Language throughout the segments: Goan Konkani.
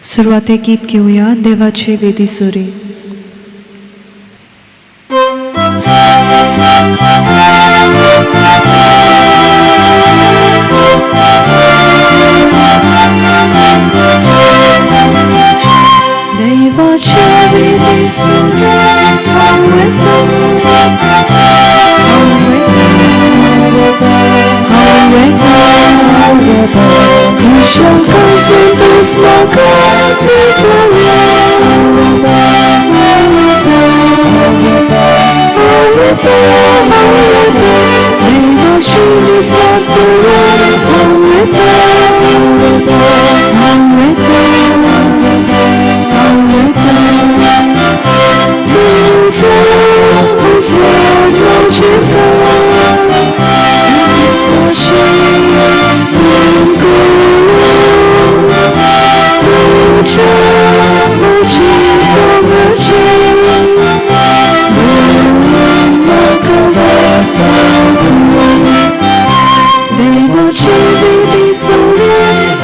सुरवातेक गीत घेवया देवाचे वेदी सुरी. देवाचे वेदी सुरी हांव येता, हांव येता, हांव येता, खुशालकाय संतोस म्हाका दितले. हांव येता, हांव येता, हांव येता, हांव येता, देवाशी विस्वास दवर. हांव येता, हांव येता, हांव येता, हांव येता, तुजो उजवाड म्हजेर विस्वाशी तुज्या म्हजी म्हजी म्हाका वाट देवाचे वेदी सुरी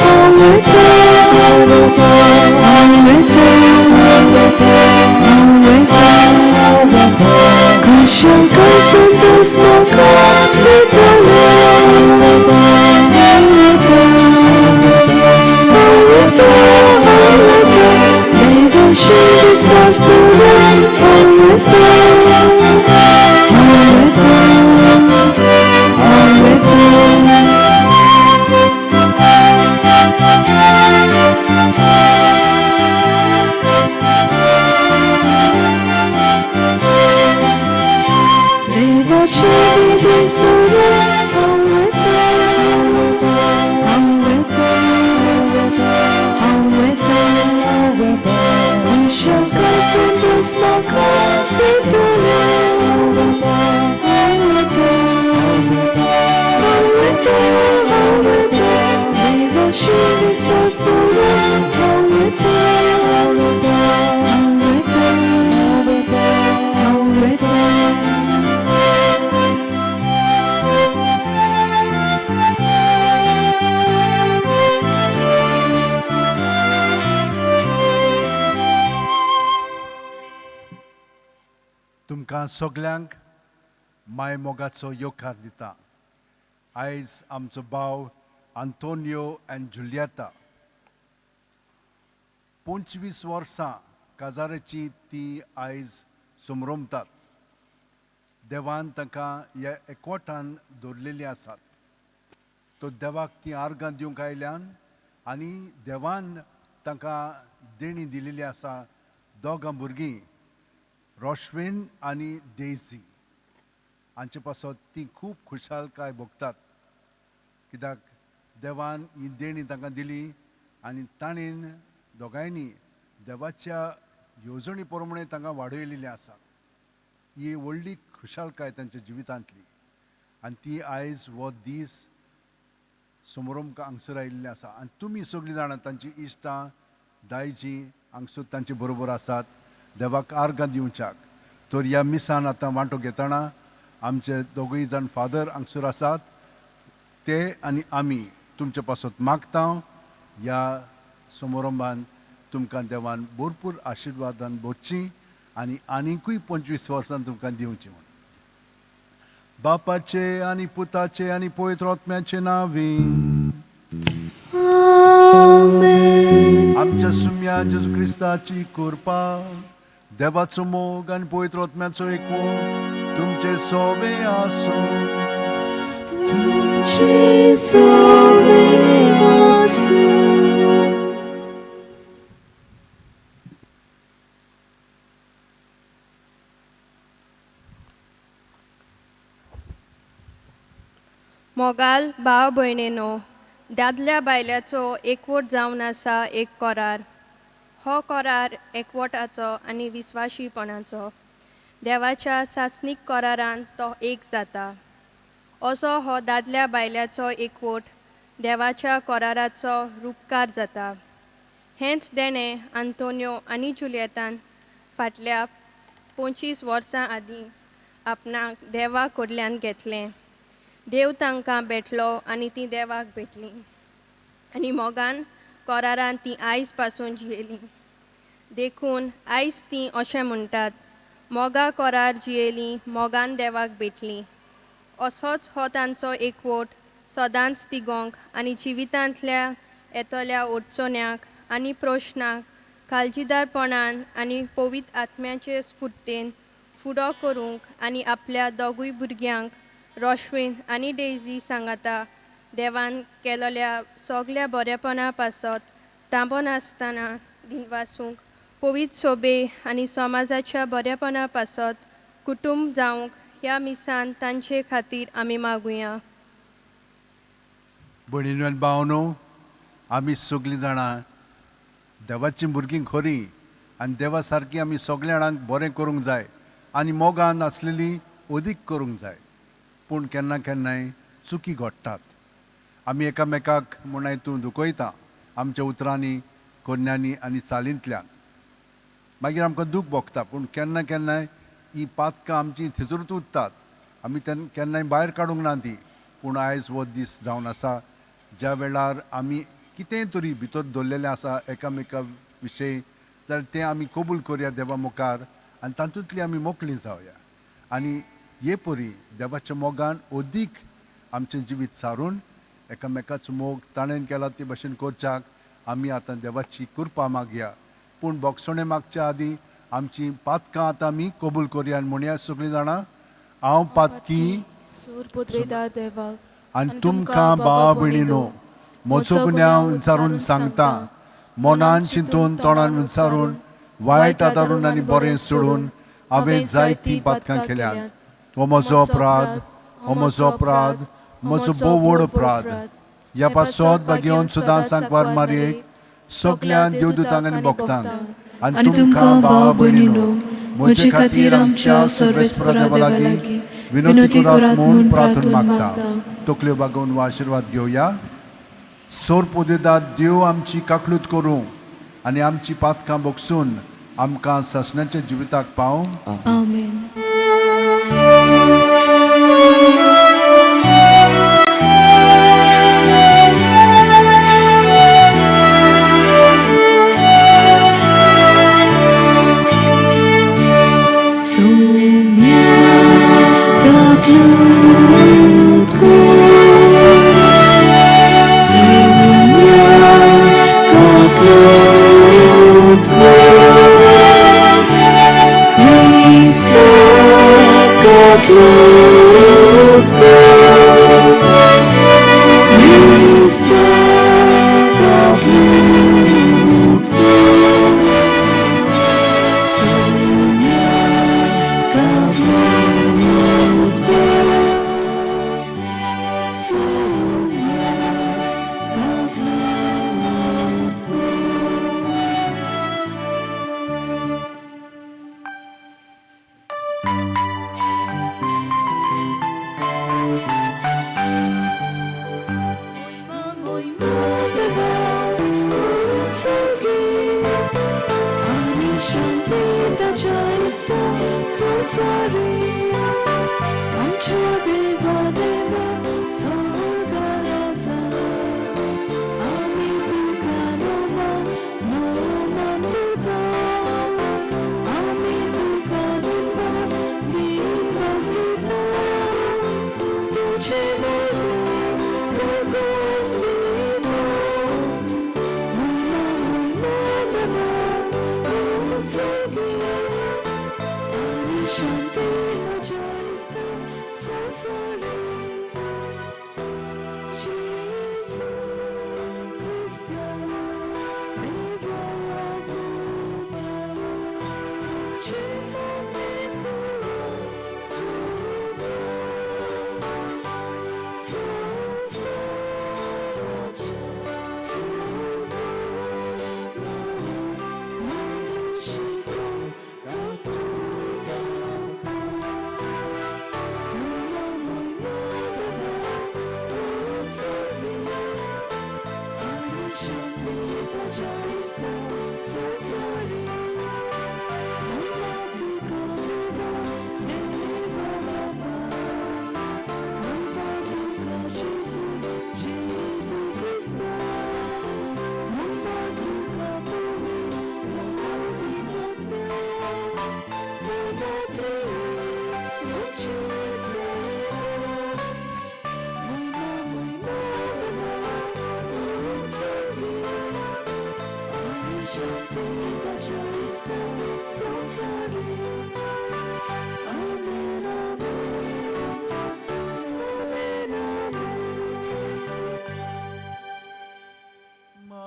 हांव येता, हांव येता, हांव येता, हांव येता, खुशालकाय संतोस म्हाका दितले. हांव येता, हांव येता, हांव येता, हांव येता, देवाशी विस्वास दवर. हांव येता, हांव येता, हांव येता. देवाचे वेदी सुरी हांव येता, हांव येता, हांव येता, खुशालकाय संतोस म्हाका दितले. हांव येता, हांव येता, हांव येता, हांव येता, देवाशी विस्वास दवर. हांव येता, हांव येता, हांव येता, हांव येता. तुमकां सगल्यांक माय मोगाचो येवकार दिता. आयज आमचो भाव आंतोनियो आनी जुलियता 25 वर्सां काजाराची ती आयज समरमतात. देवान तांकां ह्या एकवटान दवरलेलीं आसात. तो देवाक ती आर्गां दिवंक आयल्यान आनी देवान तांकां देणी दिलेली आसा दोगां भुरगीं रोशवीन आनी डेझी. हांचे पासत ती खूब खुशालकाय भोगतात, कित्याक देवान ही देणी तांकां दिली आनी ताणेन दोगांयनी देवाच्या येवजणी प्रमाणे तांकां वाडयलेली आसा. ही व्हडली खुशालकाय तांच्या जिवितांतली आनी ती आयज हो दीस समोरमकां हांगसर आयिल्ले आसा. आनी तुमी सगळीं जाणां तांची इश्टां दायजी हांगसर तांचे बरोबर आसात देवाक आर्गां दिवच्याक. तर ह्या मिसान आतां वांटो घेतना आमचे दोगूय जाण फादर हांगसर आसात, ते आनी आमी तुमचे पासत मागता ह्या समारंभान तुमकां देवान भरपूर आशिर्वादान भरची आनी आनीकूय 25 वर्सां तुमकां दिवची म्हूण. बापाचे आनी पुताचे आनी पवित्र आत्म्याचे नांवी आमच्या सुम्या जेजू क्रिस्ताची कृपा, देवाचो मोग आनी पवित्र आत्म्याचो एकवट तुमचे सोबे आसूं. तुमचे सोबे आसूं. मोगाल भाव भयणीनो, दादल्या बायल्याचो एकवट जावन आसा एक करार. हो करार एकवटाचो आनी विस्वाशीपणाचो. देवाच्या सासणीक करारान तो एक जाता. असो हो दादल्या बायल्याचो एकवट देवाच्या कराराचो रुपकार जाता. हेंच देणें आंतोनियो आनी जुलियेतान फाटल्या 25 वर्सां आदीं आपणाक देवा कडल्यान घेतलें. देव तांकां भेटलो आनी तीं देवाक भेटलीं आनी मोगान कोरारान तीं आयज पासून जियेलीं. देखून आयज तीं अशें म्हणटात, मोगा कोरार जियेलीं, मोगान देवाक भेटलीं. असोच हो तांचो एकवट सदांच तिगोंक आनी जिवितांतल्या येतल्या अडचण्यांक आनी प्रश्नांक काळजीदारपणान आनी पवित्र आत्म्याचे स्फुर्तेन फुडो करूंक आनी आपल्या दोगूय भुरग्यांक रोशवीन आनी डेजी सांगाता देवान केलोल्या सगल्या बरेपणा पासत तांबनासतना दिनवासूंक पवित्र सोबे आनी समाजाच्या बरेपणा पासत कुटुंब जावंक ह्या मिसान तांचे खातीर आमी मागुया. भयणीनो आनी भावनो, आमी सगळीं जाणां देवाचीं भुरगीं खरीं आनी देवा सारकीं आमी सगल्या जाणांक बरें करूंक जाय आनी मोगान आसलेली अदीक करूंक जाय. पूण केन्ना केन्नाय चुकी घडटात. आमी एकामेकाक म्हणाय तूं दुखयता आमच्या उतरांनी, करण्यांनी आनी चालींतल्यान. मागीर आमकां दूख भोगता. पूण केन्ना केन्नाय ही पातकां आमची थंयसरूच उरतात, आमी तेन्ना केन्नाय भायर काडूंक ना ती. पूण आयज हो दीस जावन आसा ज्या वेळार आमी कितेंय तरी भितर दवरलेलें आसा एकामेका विशयी, जाल्यार तें आमी कबूल करुया देवा मुखार आनी तातूंतली आमी मोकळी जावया. आनी हे परी देवाच्या मोगान अदीक आमचें जिवीत सारून एकामेकाचो मोग ताणें केला ते भशेन करच्याक आमी आतां देवाची कृपा मागया. पूण बोगसणें मागच्या आदीं आमची पातकां आतां आमी कबूल करुया आनी म्हणया सगळीं जाणां, हांव पातकी देवाक आनी तुमकां भावा भयणीनो म्हजो गुन्यांव विचारून सांगता. मनान चिंतून तोंडान विचारून वायट आदारून आनी बरें सोडून हांवें जायतीं पातकां केल्यांत. हो म्हजो अपराध, हो म्हजो अपराध, म्हजो भोव व्हड अपराध. ह्या पासत भाग्योवन सदां सांकवार मारयेक सगल्यान देवदूतांक आनी भक्तांक आनी तुमकां भावा भयणीनो म्हजे खातीर आमच्या सर्वेस्परा देवा लागीं विनंती करात म्हूण प्रार्थना मागता. तकल्यो बागोवन हो आशिर्वाद घेवया. सोर पुदेदात देव आमची काकलूत करूं आनी आमची पातकां बोगसून आमकां सासणाच्या जिविताक पावूं. आमेन.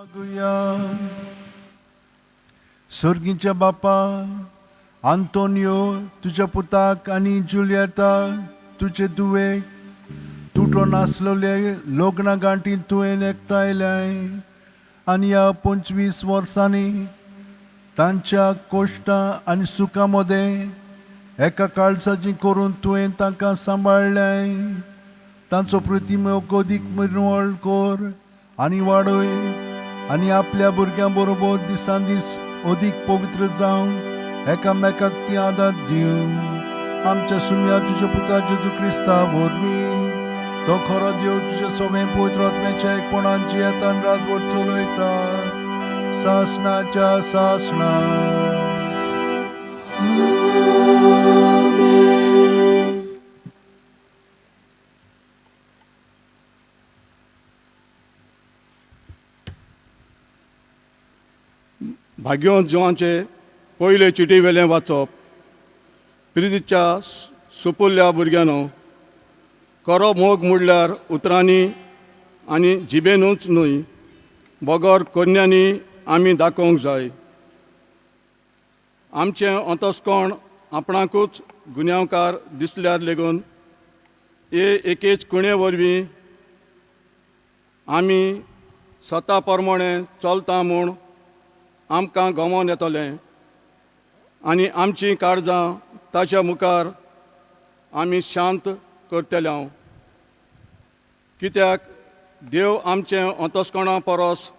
मागुया. सर्गीच्या बापा, आंतोनियो तुज्या पुताक आनी जुलियता तुजे दुवेक तुटोन आसलेले लग्ना गांठी तुवें एकठांयल्याय आनी ह्या 25 वर्सांनी तांच्या कोश्टां आनी सुखां मदें एका काळजाची करून तुवें तांकां सांबाळ्ळें. तांचो प्रतिमोग अदीक निर्मळ कर आनी वाडय आनी आपल्या भुरग्यां बरोबर दिसान दीस अदीक पवित्र जावन एकामेकाक ती आदार दिवं. आमच्या सुम्या तुज्या पुता जेजू क्रिस्ता वरवीं. तो खरो देव तुज्या सगळें पवित्र आत्म्याच्या एकपणाची येतान राजवट चलयता सासणाच्या सासणा. भाग्यवंत जिवांचे पयले चिटी वेलें वाचप. प्रितीच्या सुपुल्ल्या भुरग्यांनो, खरो मोग म्हणल्यार उतरांनी आनी जिबेनूच न्हय बगर कोन्यांनी आमी दाखोवंक जाय. आमचें अंतस्कोण आपणाकूच गुन्यांवकार दिसल्यार लेगून हे एकेच कुणे वरवीं आमी स्वता प्रमाणे चलता म्हूण आमकां गमोन येतलें आनी आमचीं काळजां ताच्या मुखार आमी शांत करतले. हांव कित्याक देव आमचें अंतस्कोणा परस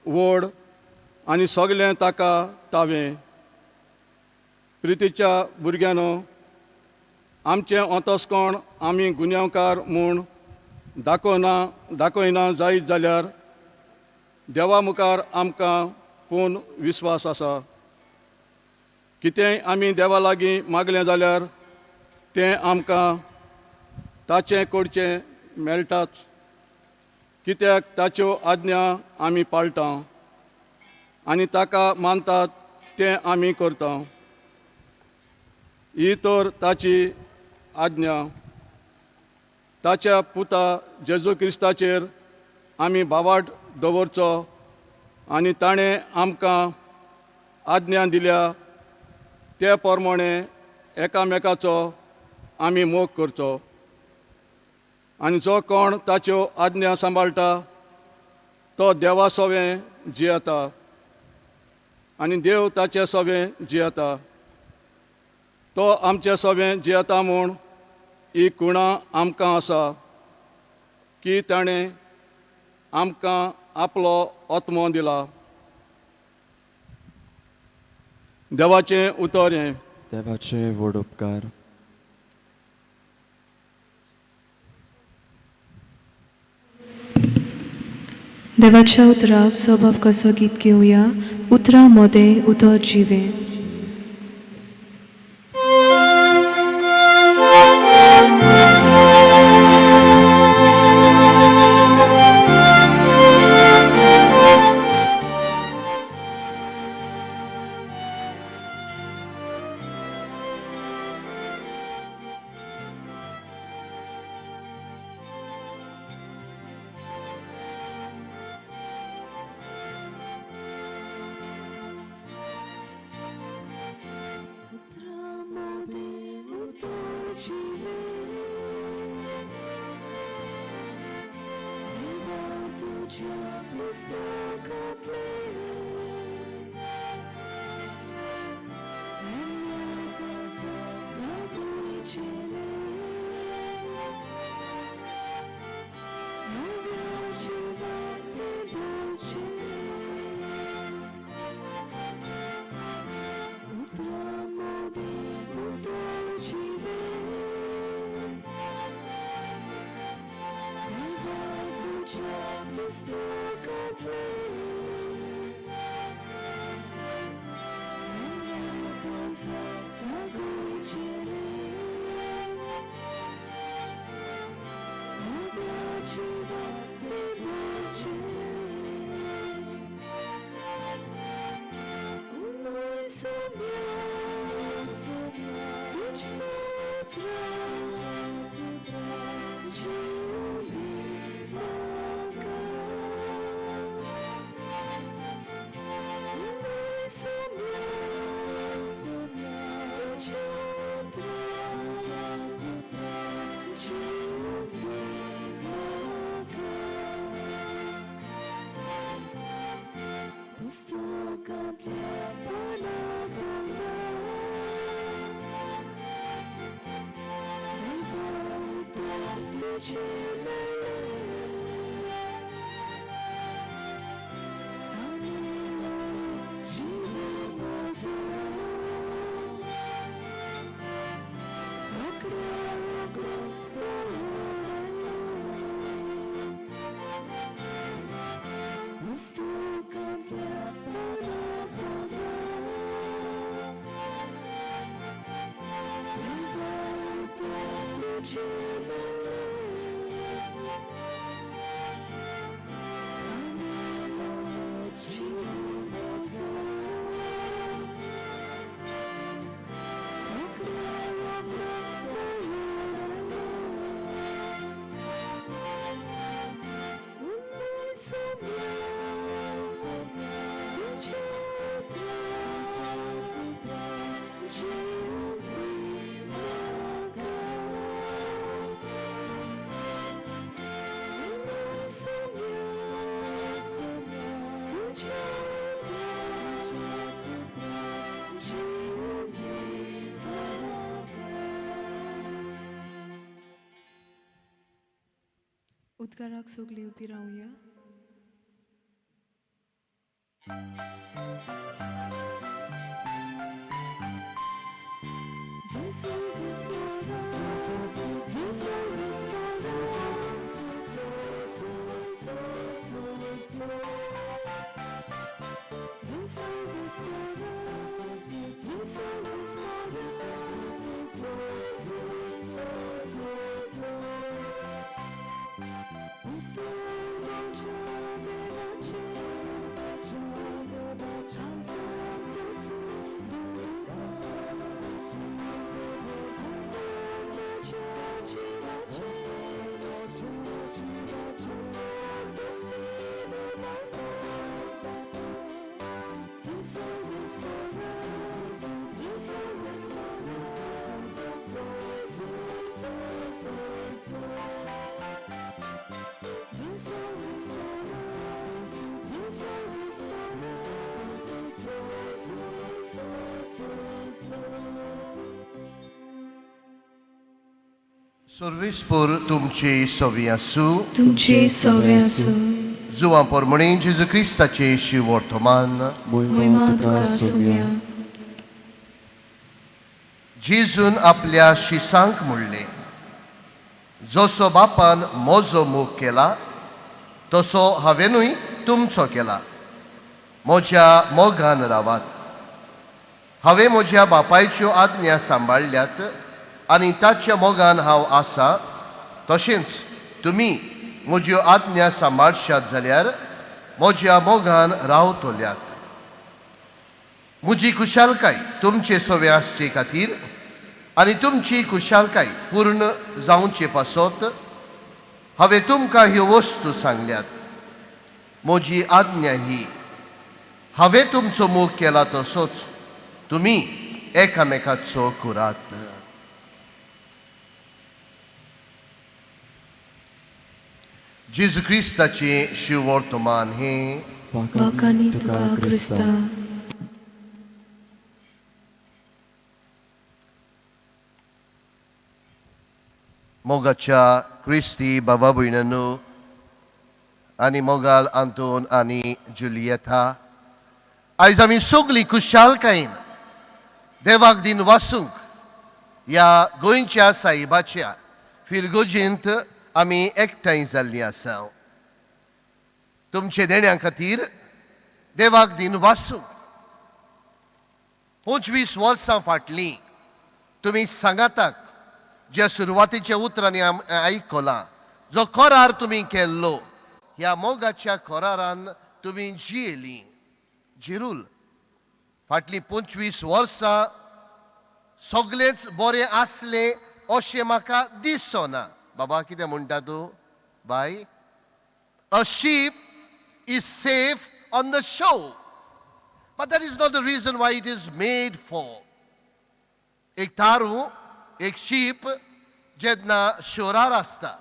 व्हड आनी सगलें ताका तावें. प्रितीच्या भुरग्यांनो, आमचें अंतस्कोण आमी गुन्यांवकार म्हूण दाखयना जायत जाल्यार देवा मुखार आमकां पूण विस्वास आसा. कितेंय आमी देवा लागीं मागलें जाल्यार तें आमकां ताचें कडचें मेळटाच, कित्याक ताच्यो आज्ञा आमी पाळटा आनी ताका मानतात तें आमी करता. ही तर ताची आज्ञा, ताच्या पुता जेजू क्रिस्ताचेर आमी भावाट दवरचो आनी ताणें आमकां आज्ञा दिल्या ते प्रमाणे एकामेकाचो आमी मोग करचो. आनी जो कोण ताच्यो आज्ञा सांबाळटा तो देवा सवें जियेता आनी देव ताचे सवें जियेता. तो आमचे सवें जियेता म्हूण ही कुणा आमकां आसा की ताणें आमकां आपलो आत्मो दिला. देवाचें उतर हें. देवाचे व्हड उपकार. देवाच्या उतराक स्वभाव कसो गीत घेवया. उतरां मोदें उतर जिवें. तुझें मेळ्ळें तानेलो जीव म्हजो रोखड्या रोखडोच पळोवया पुस्तकांतल्या पाना पोंदा देवा उतर तुझें मेळ्ळें तानेलो जीव म्हजो रोखड्या रोखडोच पळोवया उलय सोम्या तुजें उतरां जिवपी म्हाका उलय सोम्या तुजें उतरां जिवपी म्हाका. उद्गाराक सगळीं उबी रावया. Gesù risponde, Gesù risponde, Gesù, Gesù, Gesù. Gesù risponde, Gesù risponde, Gesù, Gesù, Gesù. सर्वेस्पर तुमचे सवी आसूं. तुमचे सवे आसूं. जुवां पोरमणी जेजू क्रिस्ताचे शिवर्तमान. मोहिमा तुका सोम्या. जेजून आपल्या शिसांक म्हणलें, जसो बापान म्हजो मोग केला तसो हांवेनूय तुमचो केला. म्हज्या मोगान रावात. हांवें म्हज्या बापायच्यो आज्ञा सांबाळ्ळ्यात आनी ताच्या मोगान हांव आसा. तशेंच तुमी म्हज्यो आज्ञा सांबाळशात जाल्यार म्हज्या मोगान रावतल्यात. म्हजी खुशालकाय तुमचे सवे आसचे खातीर आनी तुमची खुशालकाय पूर्ण जावचे पासत हांवें तुमकां ह्यो वस्तू सांगल्यात. म्हजी आज्ञा ही, हांवें तुमचो मोग केला तसोच तुमी एकामेकाचो करात. जेजू क्रिस्ताचें शिवर्तमान हें. वाखाणी तुका क्रिस्ता. मोगाच्या क्रिस्ती बाबा भयणांनो आनी मोगाल आंतोन आनी जुलियता, आयज आमी सगळीं खुशालकायेन देवाक दिन वासूंक ह्या गोंयच्या साहिबाच्या फिरगोजेंत आमी एकठांय जाल्लीं आसा. तुमचे देण्या खातीर देवाक दिन वासूं. 25 वर्सां फाटलीं तुमी सांगाताक ज्या सुरवातीच्या उतरांनी आयकलां, जो करार तुमी केल्लो, ह्या मोगाच्या करारान तुमी जियेलीं. जिरूल फाटलीं 25 वर्सां सगळेंच बरें आसलें अशें म्हाका दिसना. बाबा, कितें म्हणटा तूं बाय? A ship is safe on the shore, but that is not the reason why it is made for. एक तारू, एक शीप जेन्ना शोरार आसता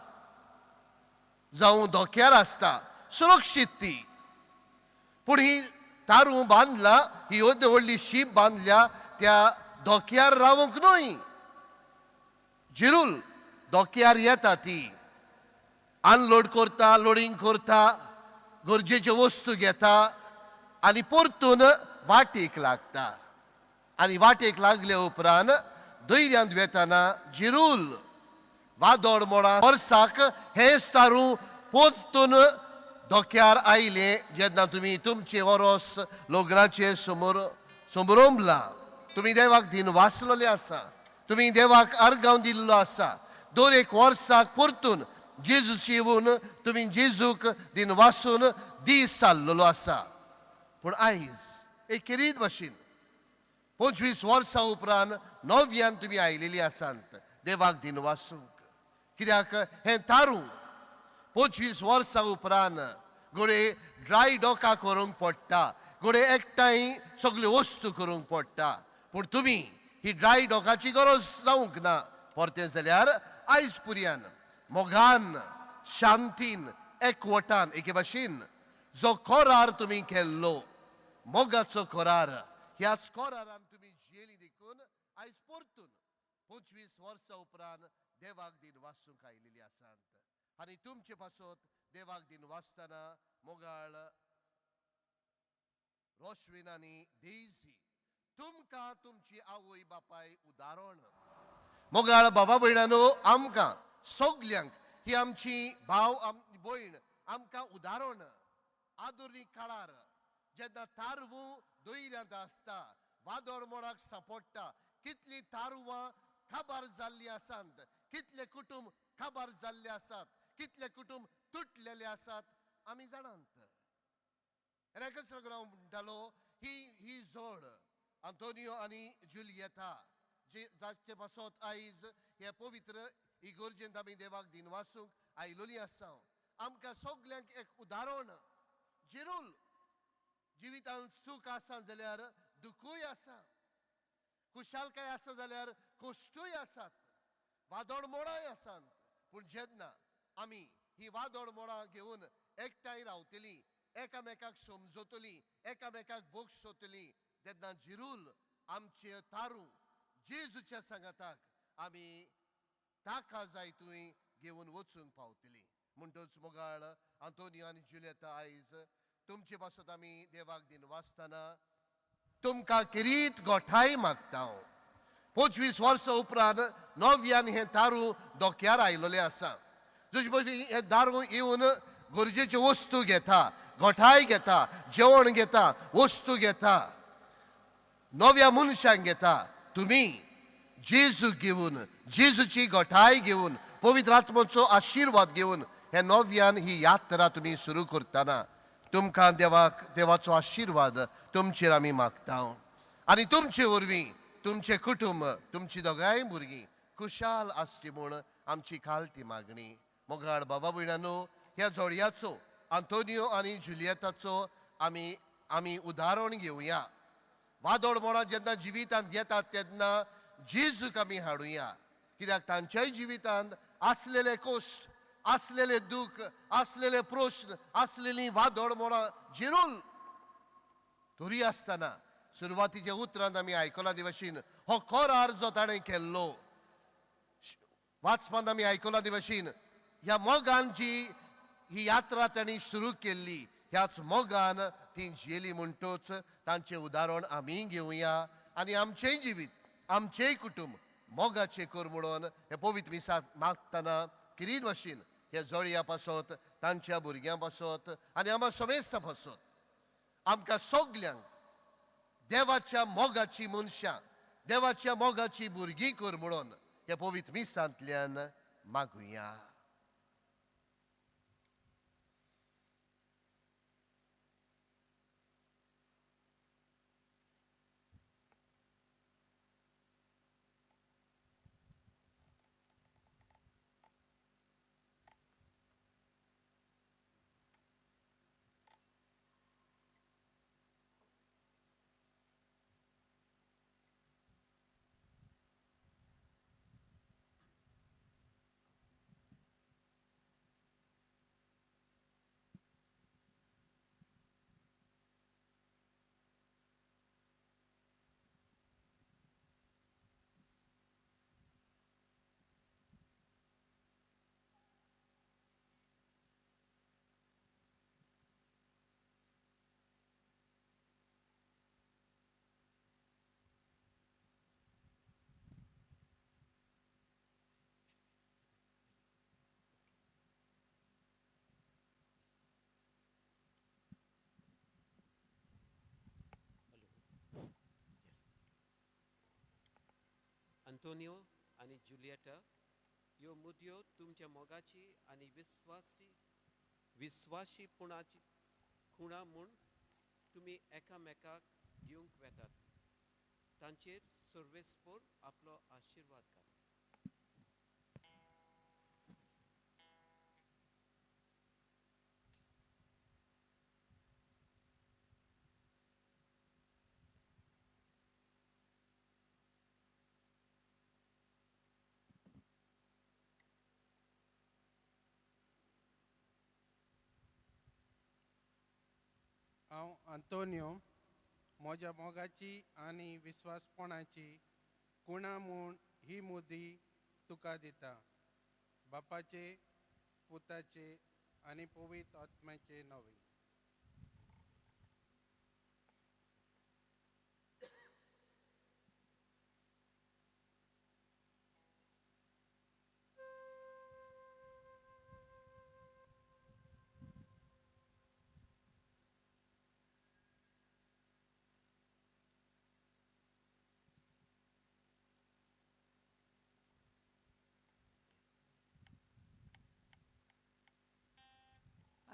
जावं धोक्यार आसता, सुरक्षीत ती. पूण ही तारू बांदला, ही येदी व्हडली शीप बांदल्या त्या धोक्यार रावंक न्हय. जिरूल धोक्यार येता ती. अनलोड करता, लोडींग करता, गरजेच्यो वस्तू घेता आनी परतून वाटेक लागता. आनी वाटेक लागले उपरांत दर्यांत वेतना जिरूल वादळ मोडा वर्साक हेच तारू परतून धोक्यार आयले जेन्ना तुमी तुमचे वरोस लग्नाचे समोर समरोमला. तुमी देवाक दिन वाचलेले आसा, तुमी देवाक अर्गांव दिल्लो आसा. दर एक वर्साक परतून जेजूस येवन तुमी जेजूक दिन वासून दीस चाललेलो आसा. पूण आयज एक खेरीत भाशेन 25 वर्सां उपरांत नव्यान तुमी आयलेली आसात देवाक दिन वासूंक. कित्याक हें तारू 25 वर्सां उपरांत घडये ड्राय डॉका करूंक पडटा, घडये एकठांय सगल्यो वस्तू करूंक पडटा. पूण तुमी ही ड्राय डॉकाची गरज जावंक ना. परतें जाल्यार आयज पुरयान मोगान, शांतीन, एकवटान एके भाशेन जो करार तुमी केल्लो मोगाचो करार, ह्याच करारान तुमी जियेली देखून आयज परतून 25 वर्सां उपरांत देवाक दिन वाचूंक आयलेली आसात. आनी तुमचे पासत देवाक दिन वाचतना मोगाळ रोशवीन आनी डेजी तुमकां तुमची आवय बापाय उदाहरण. मोगाळ बाबा भयणानो, आमकां सगल्यांक ही आमची भाव भयण आमकां उदाहरण. आधुनीक काळार जेन्ना तारवू दर्यांत आसता, वादळ मोडाक सांपडटा, कितलीं तारवां काबार जाल्लीं आसात, कितले कुटुंब काबार जाल्ले आसात, कितले कुटुंब तुटलेले आसात आमी जाणात. एकच लागून हांव म्हणटालो ही ही जोड आंतोनियो आनी जुलियता जे जाचे पासत आयज हे पवित्र इगर्जेंत आमी देवाक दिन वाचूंक आयलोली आसा. आमकां सगल्यांक एक उदाहरण. जिरूल जिवितांत सूख आसा जाल्यार दुखूय आसा, खुशालकाय आसा जाल्यार कश्टूय आसात, वादळ मोडांय आसात. पूण जेन्ना आमी ही वादळ मोडां घेवन एकठांय रावतली, एकामेकाक समजतली, एकामेकाक बक्षतली, तेन्ना जिरूल आमचे तारू जेजूच्या सांगाताक आमी ताका जाय तुवें घेवन वचूंक पावतली. म्हणटच मोगाळ आंतोनियो आनी जुलियता, आयज तुमचे पासत आमी देवाक दिन वाचतना तुमकां किरीत गोठाय मागता. 25 वर्सां उपरांत नव्यान हें तारू धोक्यार आयलेलें आसा. जशें भशेन हें दारू येवन गरजेच्यो वस्तू घेता, गोठाय घेता, जेवण घेता, वस्तू घेता, नव्या मनशांक घेता. तुमी जेजू घेवन, जेजूची गोठाय घेवन, पवित्र आत्माचो आशिर्वाद घेवन हे नव्यान ही यात्रा तुमी सुरू करतना तुमकां देवाक देवाचो आशिर्वाद तुमचेर आमी मागता. आनी तुमचे वरवीं तुमचें कुटुंब, तुमची दोगांय भुरगीं खुशाल आसची म्हूण आमची खालती मागणी. मोगाळ बाबा भयणानो, ह्या जोडयाचो आंतोनियो आनी जुलियताचो आमी आमी उदाहरण घेवया. वादळ मोडां जेन्ना जिवितांत येतात तेन्ना जेजूक आमी हाडुया. कित्याक तांच्याय जिवितांत आसलेले कश्ट, आसलेले दुख, आसलेले प्रश्न, आसलेली वादळ मोडां जिरूल तरी आसतना सुरवातीच्या उतरांत आमी आयकलां ते भाशेन हो करार जो ताणें केल्लो, वाचपांत आमी आयकलां ते भाशेन ह्या मोगान जी ही यात्रा तांणी सुरू केल्ली, ह्याच मोगान ती जियेली. म्हणटच तांचें उदाहरण आमी घेवया आनी आमचेंय जिवीत, आमचेंय कुटुंब मोगाचें कर म्हणून हे पवित्र मिसाक मागतना किरीत भाशेन हे जोडया पासत, तांच्या भुरग्यां पासत आनी आमकां समेस्तां पासत आमकां सगल्यांक देवाच्या मोगाची मनशां, देवाच्या मोगाची भुरगीं कर म्हणून हे पवित्र मिसांतल्यान मागुया. आंतोनियो आनी जुलियटा ह्यो मुदयो तुमच्या मोगाची आनी विस्वासी विस्वाशीपणाची खुणा म्हूण तुमी एकामेकाक दिवंक वेतात. तांचेर सर्वेस्पोर आपलो आशिर्वाद घाल. हांव आंतोनियो म्हज्या मोगाची आनी विस्वासपणाची कुणा म्हूण ही मुदी तुका दिता. बापाचे, पुताचे आनी पवित्र आत्म्याचे नांवे.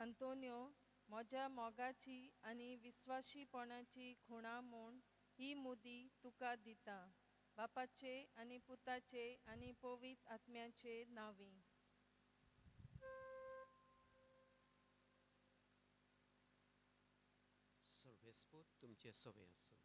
आंतोनियो म्हज्या मोगाची आनी विस्वाशीपणाची खुणा म्हूण ही मुदी तुका दिता. बापाचे आनी पुताचे आनी पवित्र आत्म्याचे नांवी. सर्वेस्पोर तुमचे सवे आसूं.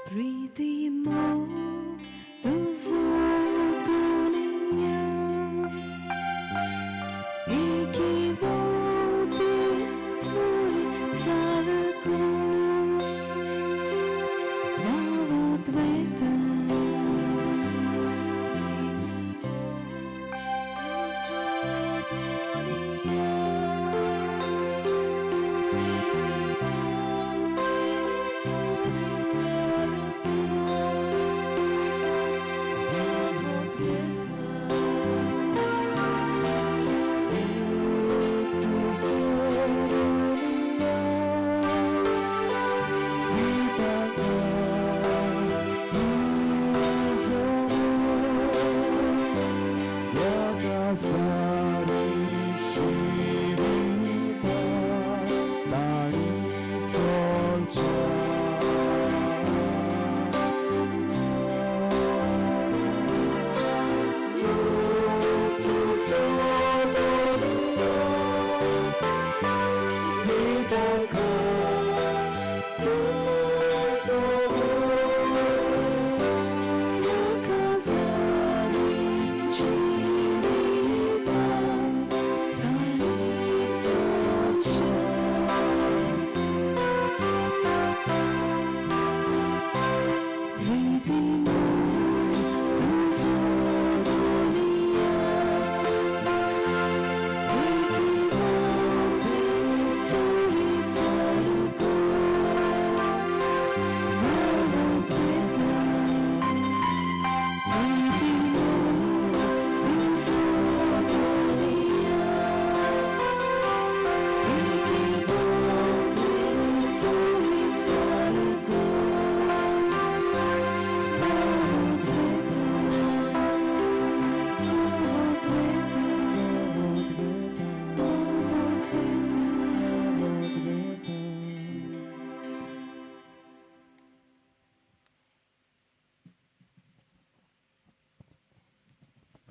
Priti तुझो दुनिया एकी सुरी सारको भावद्वैता.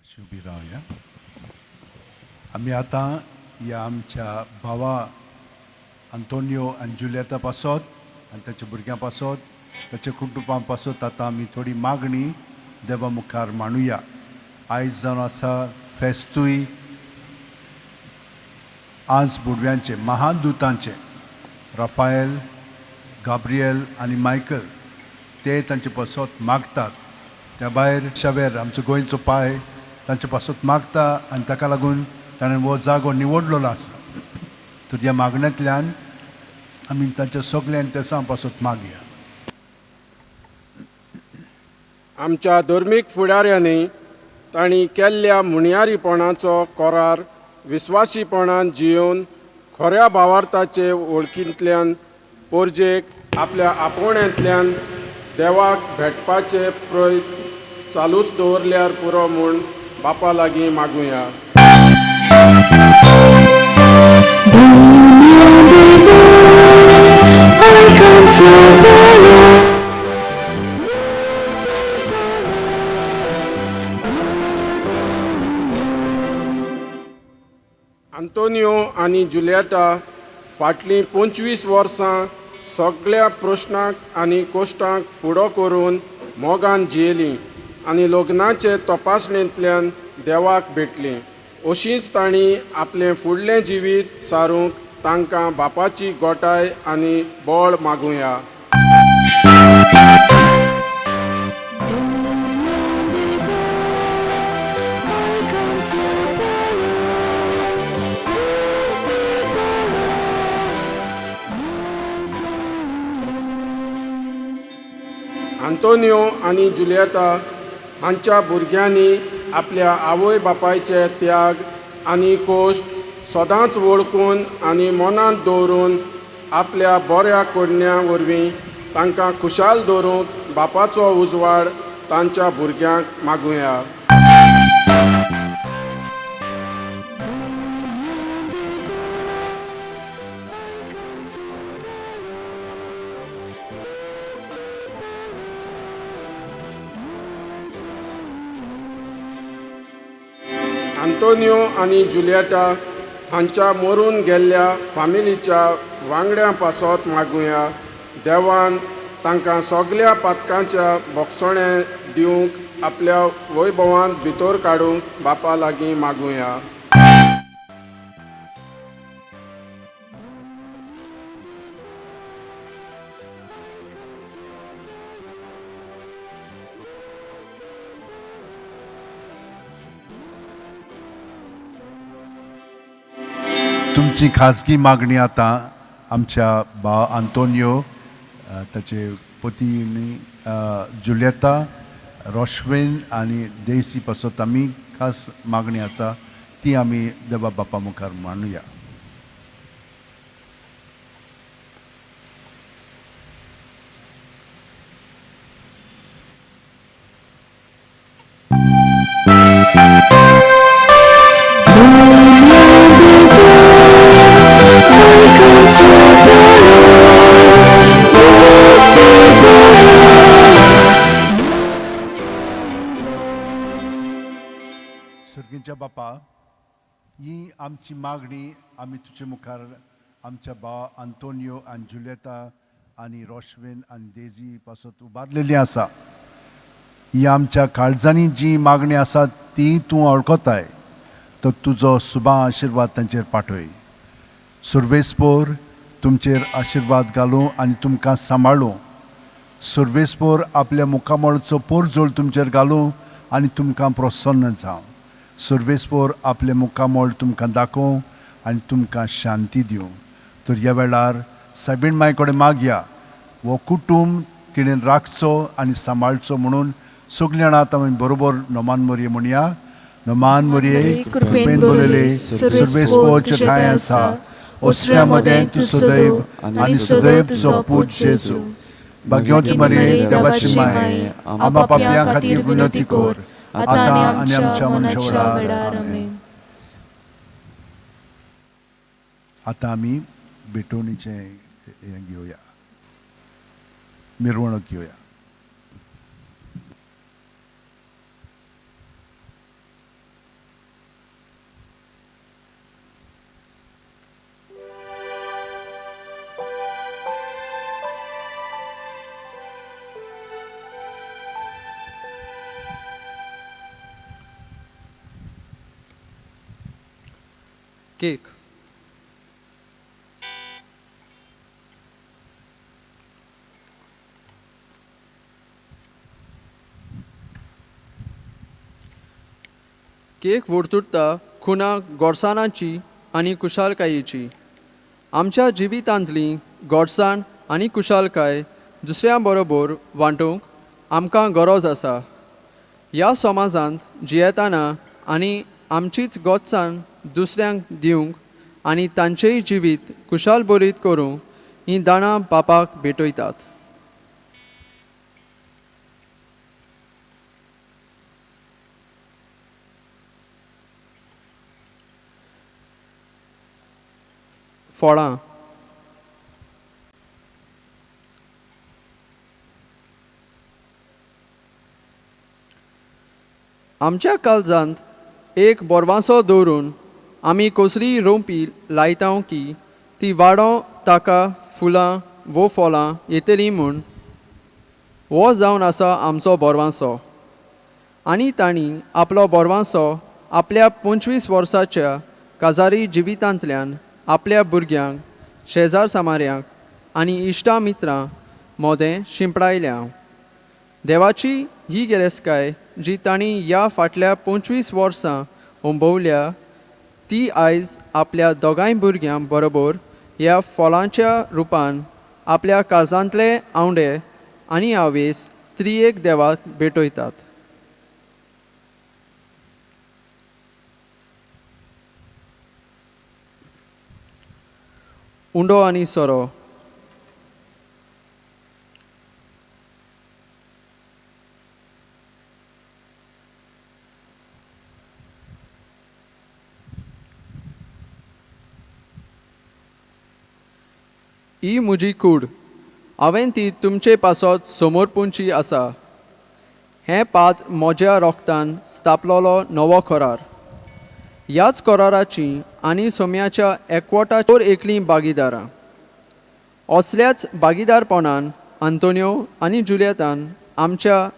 अशी उबी रावया. आमी आतां ह्या आमच्या भावा आंतोनियो आनी जुलियता पासत आनी ताच्या भुरग्यां पासत, ताच्या कुटुंबां पासत आतां आमी थोडी मागणी देवा मुखार मांडुया. आयज जावन आसा फेस्तूय. आज बुडव्यांचे महादूतांचे राफायल, गाब्रियल आनी मायकल ते तांचे पासत मागतात. त्या भायर शावेर आमचो गोंयचो पाय तांचे पासत मागता आनी ताका लागून ताणें हो जागो निवडलेलो आसा. तर ह्या मागण्यांतल्यान आमी तांच्या सगळ्यां तेसां पासत मागया. आमच्या धर्मीक फुडाऱ्यांनी तांणी केल्ल्या मुणयारीपणाचो करार विस्वासीपणान जियोवन खऱ्या भावार्थाचे वळखींतल्यान पोरजेक आपल्या आपोवण्यांतल्यान देवाक भेटपाचे प्रयत्न चालूच दवरल्यार पुरो म्हूण बापा लागीं मागुया. आंतोनियो आनी जुलियटा फाटलीं 25 वर्सां सगळ्या प्रश्नांक आनी कोश्टांक फुडो करून मोगान जियेलीं आनी लग्नाचे तपासणेंतल्यान देवाक भेटलीं. अशींच तांणी आपलें फुडलें जिवीत सारूंक तांकां बापाची गोटाय आनी बळ मागुया. आंतोनियो आनी जुलियता हांच्या भुरग्यांनी आपल्या आवय बापायचे त्याग आनी कोश्ट सदांच वळखून आनी मनांत दवरून आपल्या बऱ्या करण्या वरवीं तांकां खुशाल दवरूंक बापाचो उजवाड तांच्या भुरग्यांक मागुया. आंतोनियो आनी जुलियटा हांच्या मरून गेल्ल्या फामिलीच्या वांगड्यां पासत मागुया. देवान तांकां सगळ्या पातकांच्या बोगसणें दिवंक आपल्या वैभवांत भितर काडूंक बापा लागीं मागुया. तुमची खाजगी मागणी आतां आमच्या भाव आंतोनियो, ताचे पती जुलियता, रोशवेन आनी देसी पासत आमी खास मागणी आसा ती आमी देवा बापा मुखार मांडुया. सर्गीच्या बापा, ही आमची मागणी आमी तुजे मुखार आमच्या भाव आंतोनियो आनी जुलियता आनी रोशवेन आनी डेजी पासत उबारलेली आसा. ही आमच्या काळजांनी जी मागणी आसा ती तूं वळखताय, तर तुजो सुबा आशिर्वाद तांचेर पाठय. सुर्वेस्पोर तुमचेर आशिर्वाद घालूं आनी तुमकां सांबाळूं. सुर्वेस्पोर आपल्या मुखामळचो पोरजोळ तुमचेर घालूं आनी तुमकां प्रसन्न जावं. सुर्वेस्पोर आपले मुखामळ तुमकां दाखोवं आनी तुमकां शांती दिवं. तर ह्या वेळार सायबीण माय कडेन मागया हो कुटूंब तिणें राखचो आनी सांबाळचो म्हणून सगळीं जाणां आतां आमी बरोबर नोमान मोरये म्हणया. नोमान मोरये, कृपेन भरलेले, सुर्वेस्पोर ठांय आसा, ओसऱ्या मदें तूं सदैव आनी सदैव तुजो पूत जेजू. भाग्यवती मरिये, देवाची माय, आमकां पापयां खातीर विनंती कर, आतां आनी आमच्या मरणाच्या वेळार. आमेन. आतां आमी भेटवणीचें हें घेवया, मिरवणूक घेवया. केक. केक वर्तुरता खुणा गोडसाणाची आनी कुशालकायेची. आमच्या जिवितांतली गोडसाण आनी कुशालकाय दुसऱ्यां बरोबर वांटूंक आमकां गरज आसा. ह्या समाजांत जियेतना आनी आमचीच गोडसाण दुसऱ्यांक दिवंक आनी तांचेय जिवीत कुशालभरीत करूंक हीं दाणां बापाक भेटयतात. फळां. आमच्या काळजांत एक बोरवांसो दवरून आमी कसलीय रोंपी लायता की ती वाडों ताका फुलां वो फळां येतलीं म्हूण. हो जावन आसा आमचो बोरवांसो. आनी तांणी आपलो बोरवांसो आपल्या 25 वर्साच्या काजारी जिवितांतल्यान आपल्या भुरग्यांक, शेजार सामाऱ्यांक आनी इश्टा मित्रां मोदें शिंपडायल्या. देवाची ही गिरेस्तकाय जी तांणी ह्या फाटल्या 25 वर्सां अंबवल्या ती आयज आपल्या दोगांय भुरग्यां बरोबर ह्या फळांच्या रुपान आपल्या काळजांतले आंवडे आनी हावेस त्रियेक देवाक भेटयतात. उंडो आनी सोरो. ही म्हजी कूड, हांवें ती तुमचे पासत समर्पूंची आसा. हें पात्र म्हज्या रोगतान स्थापलोलो नवो करार. ह्याच कराराची आनी सोम्याच्या एकवटाचोर एकलीं भागीदारां. असल्याच भागीदारपणान आंतोनियो आनी जुलियतान आमच्या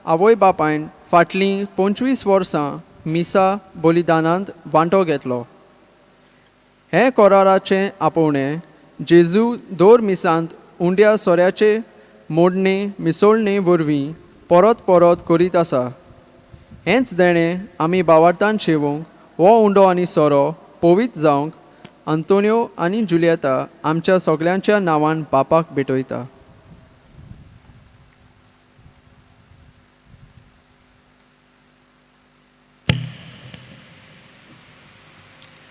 आवय बापायन फाटलीं 25 वर्सां मिसा बलिदानांत वांटो घेतलो. हें कराराचें आपोवणें जेजू दर मिसांत उंड्या सोऱ्याचे मोडणे मिसोळणे वरवीं परत परत करीत आसा. हेंच देणें आमी बावार्थान शेवूंक हो उंडो आनी सोरो पवित्र जावंक आंतोनियो आनी जुलियता आमच्या सगल्यांच्या नांवान बापाक भेटयता.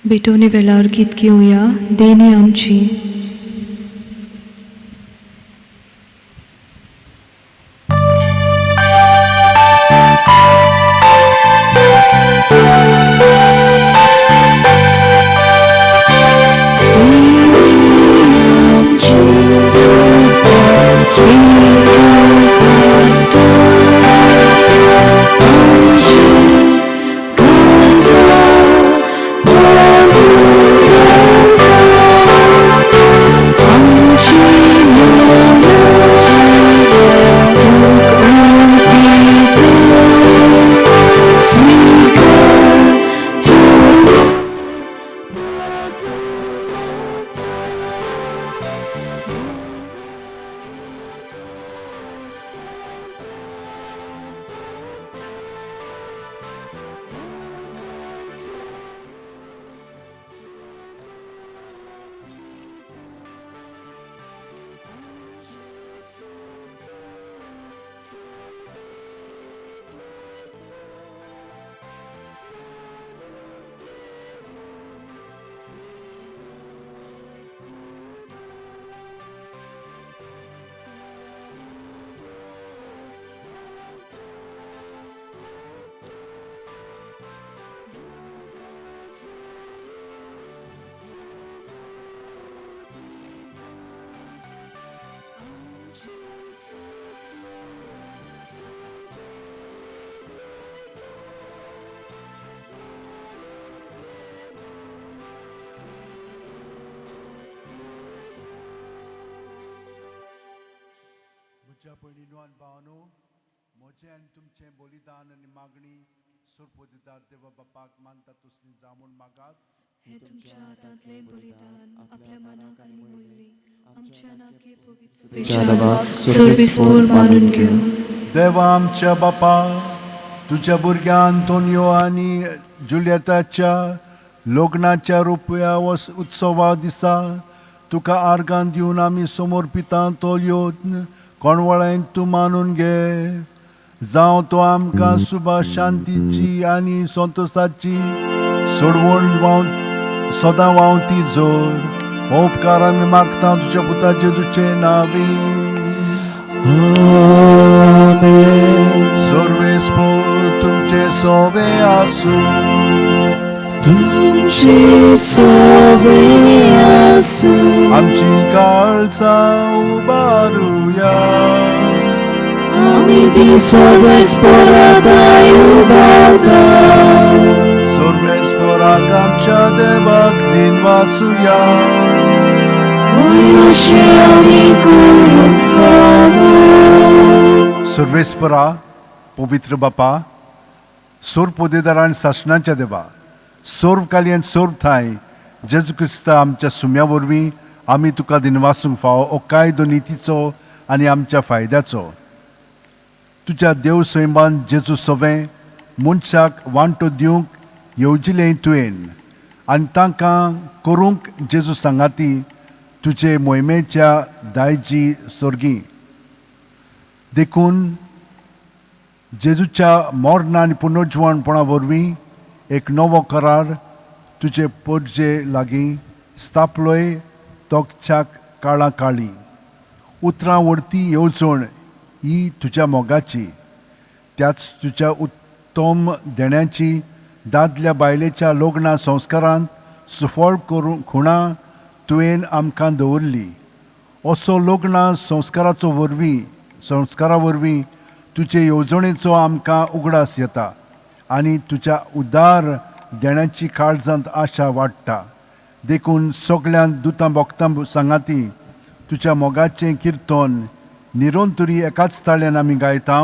भेटवणे वेळार गीत घेवया देणी आमची. म्हज्या भयणीनो आनी भावानो, म्हजें आनी तुमचें बलिदान आनी मागणी सुरपो दितात देवा बापाक मानता तसली जावून मागात. हे तुमच्या हातांतलें बलिदान आपल्या मनाक आनी मोहिमेक आमच्या नाके पवित्र मानून घेवं. देवा आमच्या बापा, तुज्या भुरग्या आंतोनियो आनी जुलियताच्या लग्नाच्या रुपया उत्सवा दिसा तुका आर्गां दिवन आमी समर्पिता तो यत्न कोणवळ्यान तूं मानून घे. जावं तो आमकां सुबा शांतीची आनी संतोसाची सोडवण वाव सदां वावती जोर. हो उपकार आमी मागता तुज्या पुता जेजूचे नांवी. सर्वेस्पोर तुमचे सोवे आसूं. तुमचे सवे आसूं. आमची काळजां उबारुया. आमी ती सर्वेस्पोराताय उबारता. सर्वेस्पोराक आमच्या देवाक दिनवासुया. अशें आमी करूंक फावो. सर्वेस्परा पवित्र बापा, सोर पोदेदार आनी सासणाच्या देवा, सोर्व काली आनी सोर्व थांय जेजू क्रिस्ता आमच्या सुम्या वरवीं आमी तुका दिनवासूंक फावो हो कायदो नितीचो आनी आमच्या फायद्याचो. तुज्या देव सैमान जेजू सवें मनशाक वांटो दिवंक येवजिलें तुवें आनी तांकां करूंक जेजू सांगाती तुजे मोहिमेच्या दायजी सोर्गी. देखून जेजूच्या मरणा आनी पुनर्जिवणपणा वरवीं एक नवो करार तुजे पोरजे लागीं स्थापलोय तोकच्याक काळा काळी. उतरां वरती येवजण ही तुज्या मोगाची, त्याच तुज्या उत्तम देण्याची दादल्या बायलेच्या लग्ना संस्कारांत सुफळ करूंक खुणा तुवें आमकां दवरली. असो लग्ना संस्काराचो वरवीं संस्कारा वरवीं तुजे येवजणेचो आमकां उगडास येता आनी तुज्या उदार देण्याची काळजांत आशा वाडटा. देखून सगळ्यांत दुतां भोक्तां सांगाती तुज्या मोगाचें किर्तन निरंतरी एकाच ताळ्यान आमी गायता.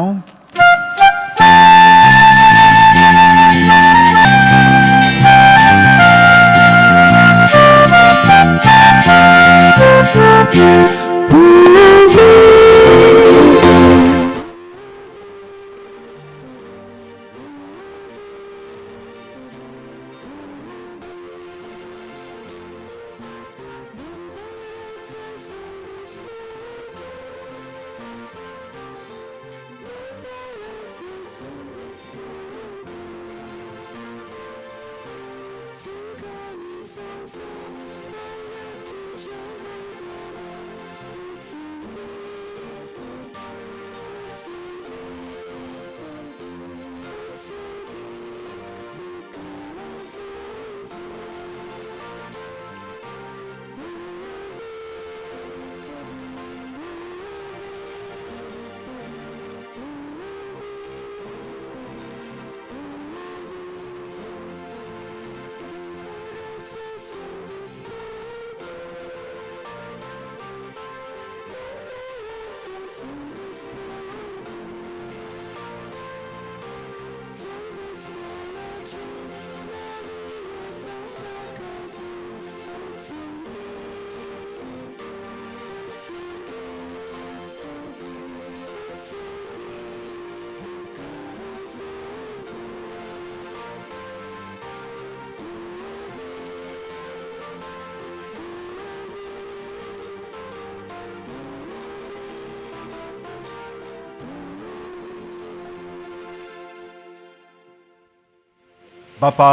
बापा,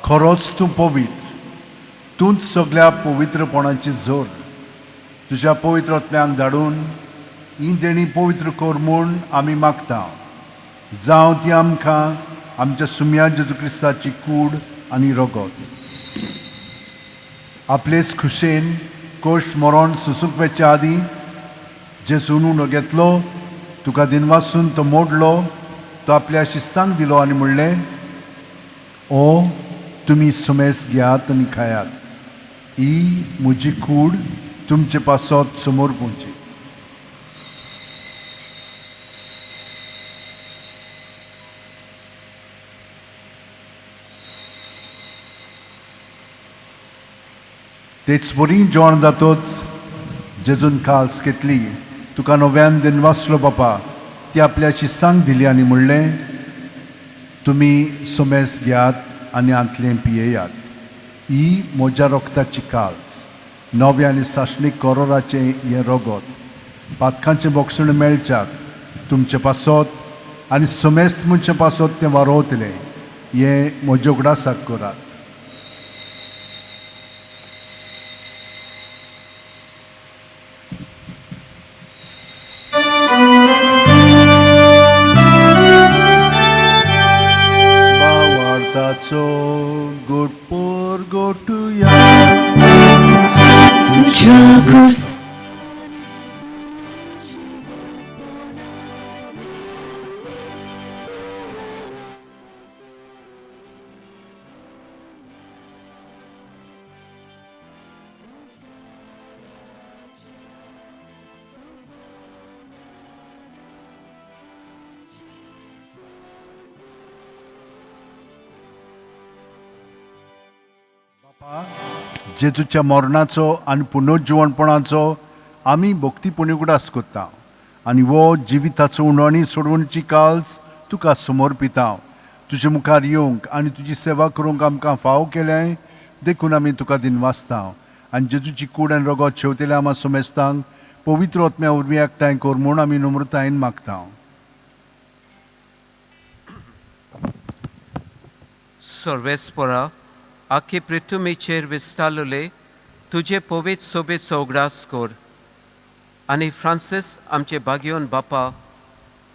खरोच तूं पवित्र, तूंच सगळ्या पवित्रपणाची जोर. तुज्या पवित्र आत्म्यांक धाडून ही देणी पवित्र कर म्हूण आमी मागता. जावं ती आमकां आमच्या सुम्या जेजू क्रिस्ताची कूड आनी रगत. आपलेच खुशेन कोश्ट मरण सुसूंक वेच्या आदीं जेजून उणो घेतलो, तुका दिनवासून तो मोडलो, तो आपल्या शिस्तांक दिलो आनी म्हणलें, ओ तुमी सुमेस घेयात आनी खायात, ही म्हजी कूड तुमचे पासत समोर पोवची. तेच बरी जेवण जातोच जेजून काल्स घेतली, तुका नव्यान दिनवासलो बापा, ती आपल्या शिस्तांक दिली आनी म्हणलें, तुमी सुमेस घेयात आनी हांतलें पियेयात. ही म्हज्या रोगताची काल्स, नव्या आनी सासणीक कोरोराचें हें रोगत. पातकांचें बोगसण मेळच्याक तुमचे पासत आनी सुमेस्त मनशां पासत तें वारोवतलें. हें म्हज्या उगडासाक करात. भावार्थाचो गुटपोर गोटुया. तुज्या कुर्स जेजूच्या मरणाचो आनी पुनर्जिवणपणाचो आमी भक्तीपणी उगडास करता आनी हो जिविताचो उणवणी सोडवणची काल्स तुका समर्पिता. तुजे मुखार येवंक आनी तुजी सेवा करूंक आमकां फावो केलें देखून आमी तुका दिनवासता. आनी जेजूची कूड आनी रगत शेवतेल्या आमा समेस्तांक पवित्र आत्म्या वरवीं एकठांय कर म्हूण आमी नम्रतायेन मागता. सर्वेस्परा, आखी पृथ्वीचेर विस्तारले तुजे पवित्र सोबेचो उगडास कर आनी फ्रांसीस आमचे बागयोन बापा,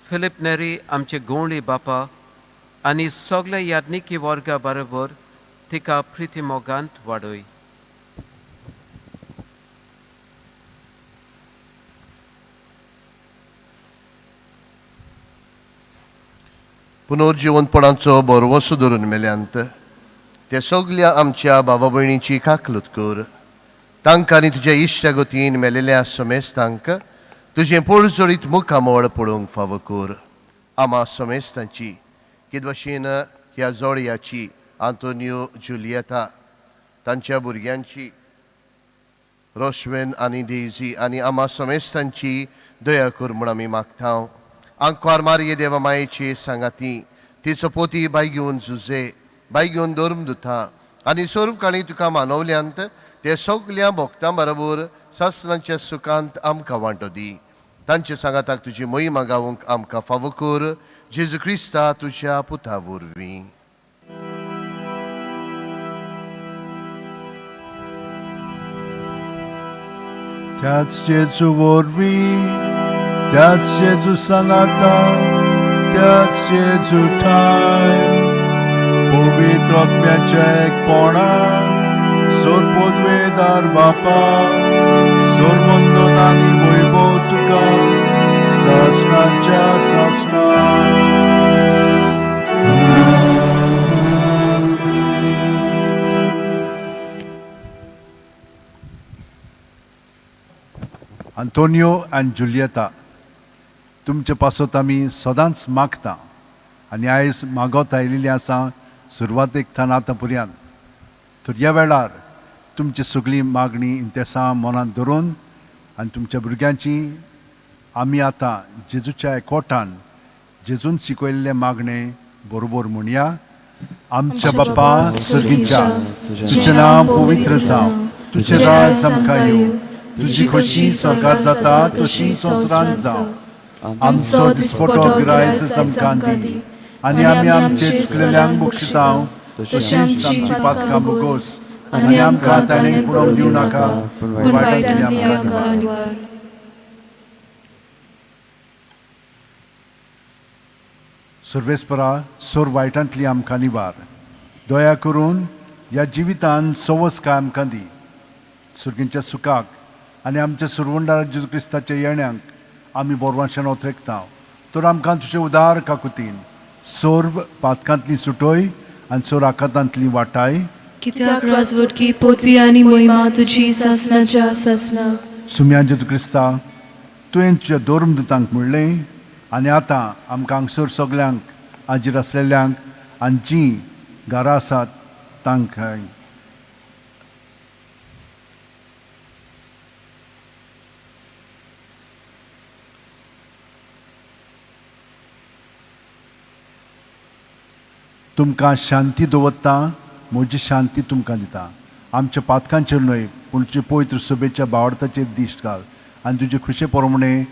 फिलीप नेरी आमचे गोंवळी बापा आनी सगल्या याज्ञिकी वर्गा बरोबर तिका प्रिती मोगांत वाडय. पुनर्जिवंतपणाचो बरवसो धरून मेल्यांत ते सगल्या आमच्या भावा भयणीची काकलूत कर. तांकां आनी तुज्या इश्टागतीन मेलेल्या समेस्तांक तुजें पोळजोळीत मुखामळ पळोवंक फावो कर. आमा समेस्तांची किदवशीन ह्या जोडयाची आंतोनियो जुलियता, तांच्या भुरग्यांची रोशवेन आनी डेजी आनी आमा समेस्तांची दया कर म्हूण आमी मागता. आंकवार मारये देवा मायेची सांगाती तिचो पोती बाय घेवन झुजे बाय घेवन धर्म दुता आनी सर्व काळी तुका मानवल्यांत ते सगल्या भक्तां बरोबर सासणाच्या सुखांत आमकां वांटो दी. तांचे सांगाताक तुजी मोहिमा गावंक आमकां फावो कर. जेजू क्रिस्ता तुज्या पुता वरवीं. त्याच जेजू वरवीं, त्याच जेजू सांगाता, त्याच जेजू ठाय पवित्र आत्म्याच्या एकपणान सोरपोदवेदार बापा, सोरवंदन आनी वैभव तुका सासणाच्या सासणा. आंतोनियो आनी जुलियता, तुमचे पासत आमी सदांच मागता आनी आयज मागत आयिल्ली आसा सुरवातेक थान आतां पर्यंत. तर ह्या वेळार तुमची सगळी मागणी इंतेसां मनांत धरून आनी तुमच्या भुरग्यांची आमी आतां जेजूच्या एकवटान जेजून शिकयल्लें मागणें बरोबर म्हणया. आमच्या बापा सर्गीच्या, तुजें नांव पवित्र जावं, तुजें राज आमकां येवं, तुजी खोशी स्वर्गात जाता तशी संवसारांत जावं. आमचो दिसपटो गिरायच आमकां दी आनी आमी आमचे चुकलेल्यांक बक्षिता तशींच आमची पातकां बोगोस आनी आमकां ताणें पडोवंक दिवं नाका, पूण वायटांतली आमकां निवार. सर्वेस्परा, सोर वायटांतली आमकां निवार. दया करून ह्या जिवितान सवस काय आमकां दी. सुर्गींच्या सुखाक आनी आमच्या सुरवंडार जेजू क्रिस्ताच्या येण्यांक आमी बोरवांशान ओतरेकता. तर आमकां तुजे उदार काकुतीन सर्व पातकांतली सुटोय आनी सोर आकांतांतली वाटाय. कित्याक राजवटकी पदवी आनी मोहिमा तुजी सासणाच्या सासणा. सुम्या जेजू क्रिस्ता, तुवें तुज्या धर्मदूतांक म्हणलें आनी आतां आमकां हांगसर सगल्यांक हाजीर आसलेल्यांक आनी जीं घरा आसात तांकां तुमकां शांती दवरता, म्हजी शांती तुमकां दिता. आमच्या पातकांचेर न्हय पूण तुजे पवित्र सभेच्या भावार्थाचेर दिश्ट घाल आनी तुजे खुशे प्रमाणे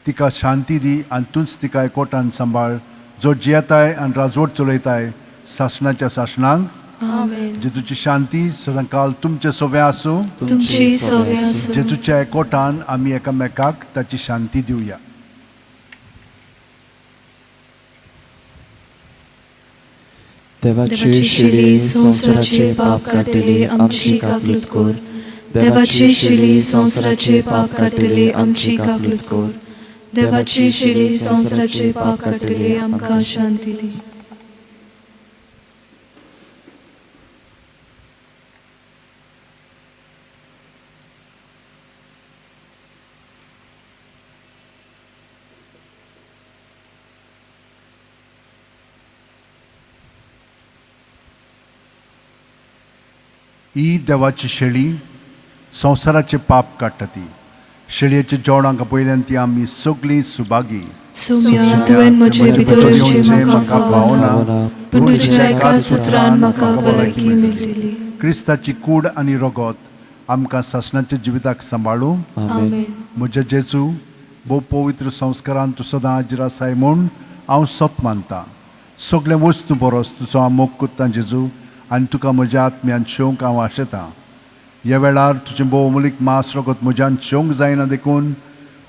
तिका शांती दी आनी तूंच तिका एकवटान सांबाळ, जो जियेताय आनी राजवट चलयताय सासणाच्या सासणांक. आमेन. जेजूची शांती सदांकाल तुमचे सोवे आसूं. तुमची सोवे आसूं. जेजूच्या एकवटान आमी एकामेकाक ताची शांती दिवया. देवाची शिली संवसाराचे पाप काडटली आमची काकलूत कोर. देवाची शिली संवसाराचे पाप काडटली आमची काकलूत कोर. देवाची शिली संवसाराचे पाप काडटली आमकां शांती दी. ही देवाची शेळी संवसाराचे पाप काडटा. ती शेळयेच्या जेवणाक पयल्यान ती आमी सगळीं सुभागी. सुम्या, तुवें म्हजे भितर येवचें म्हाका फावना, पूण तुज्या एका सुत्रान म्हाका भलायकी मेळटली. क्रिस्ताची कूड आनी रगत आमकां सासणाच्या जिविताक सांबाळूं. आमेन. म्हज्या जेजू, भोव पवित्र संस्कारान तूं सदां हाजीर आसाय म्हूण हांव सत मानतां. सगळें वस्तू बरोस तुजो हांव मोग करतां जेजू, आनी तुका म्हज्या आत्म्यान शेवंक हांव आशेतां. ह्या वेळार तुजें भोव अमूलीक मांस रगत म्हज्यान शेवंक जायना देखून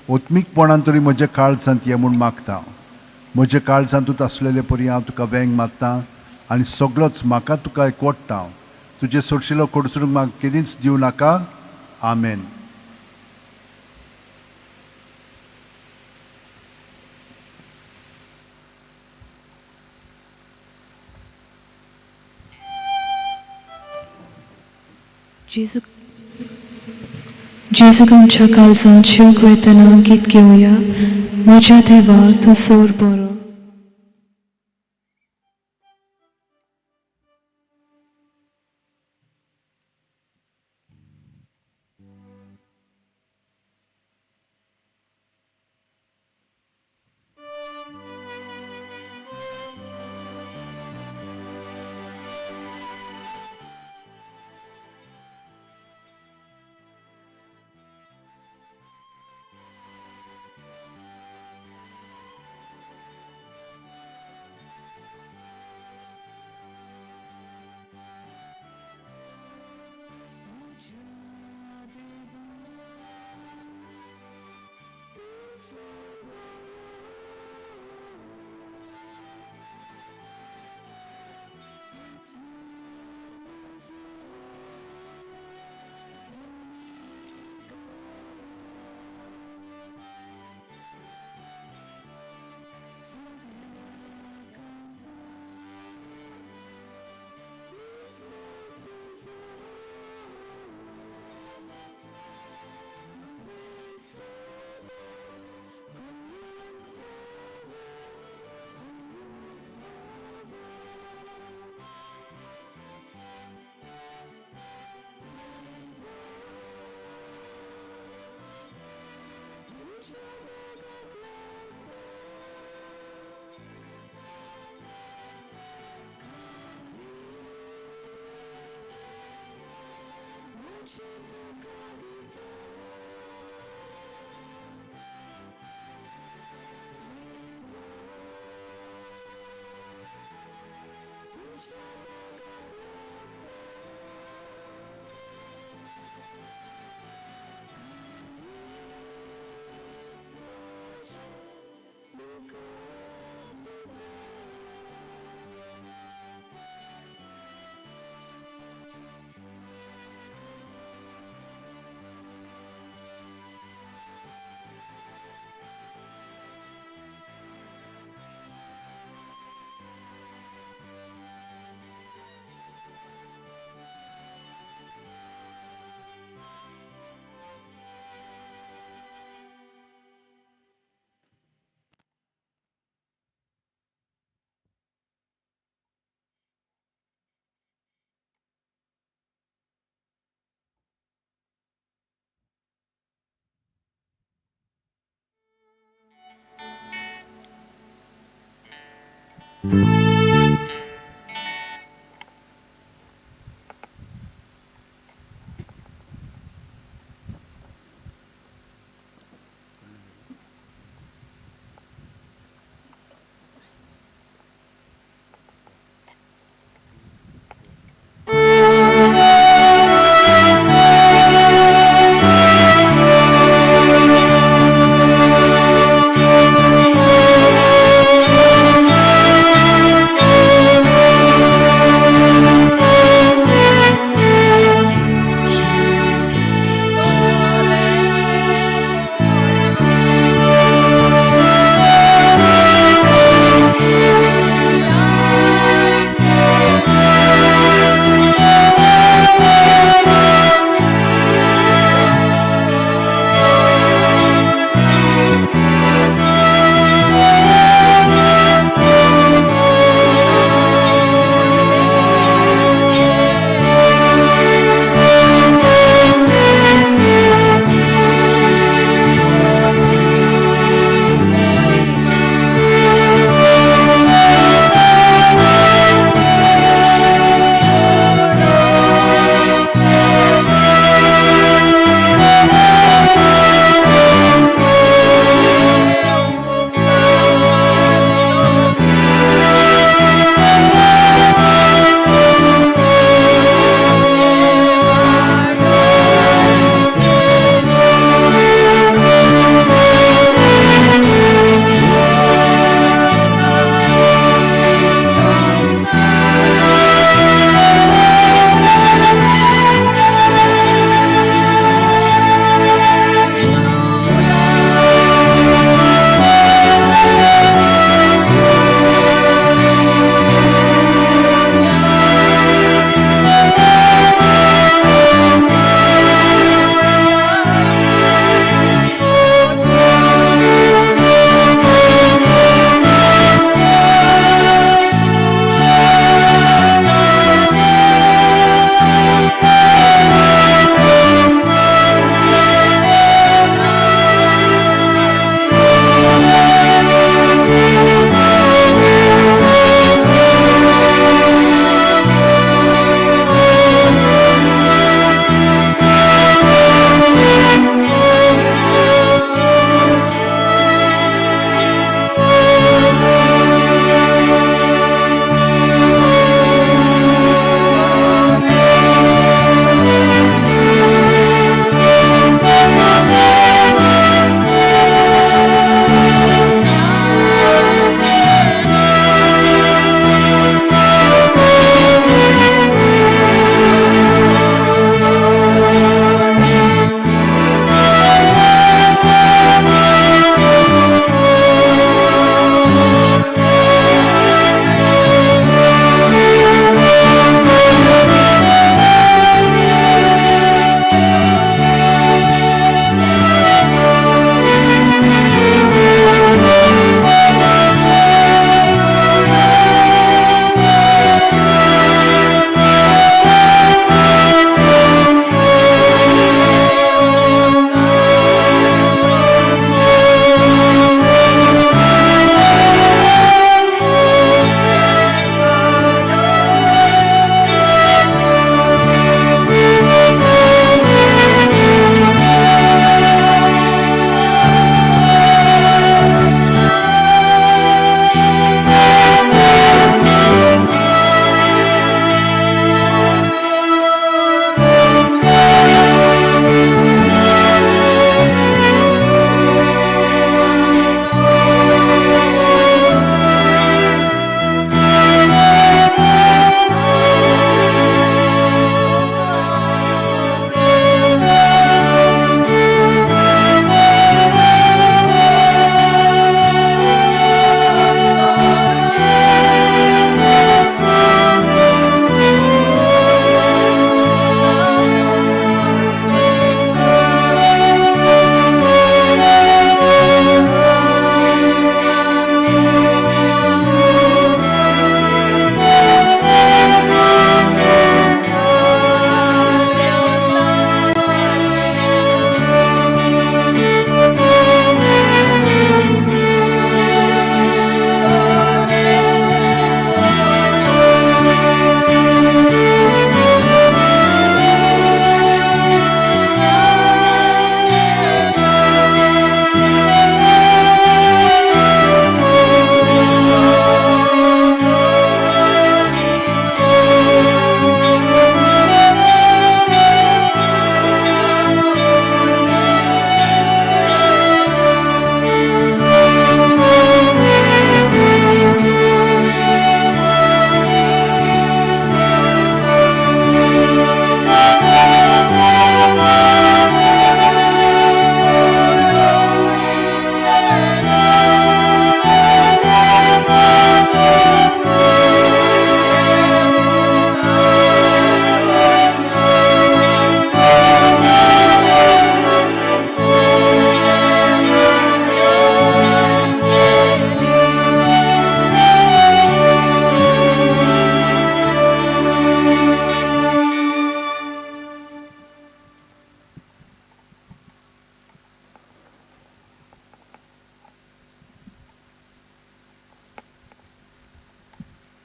ओत्मीकपणान तरी म्हज्या काळजांत ये म्हूण मागता. म्हज्या काळजांतूच आसलेले परी हांव तुका वेंग मारता आनी सगळोच म्हाका तुका एकवटता. तुजें सोडशिलो कडसरूंक म्हाका केदींच दिवं नाका. आमेन. जेजूक आमच्या काळजांत शेवंक वयतना गीत घेवया. म्हज्या देवा तूं सोर बरो.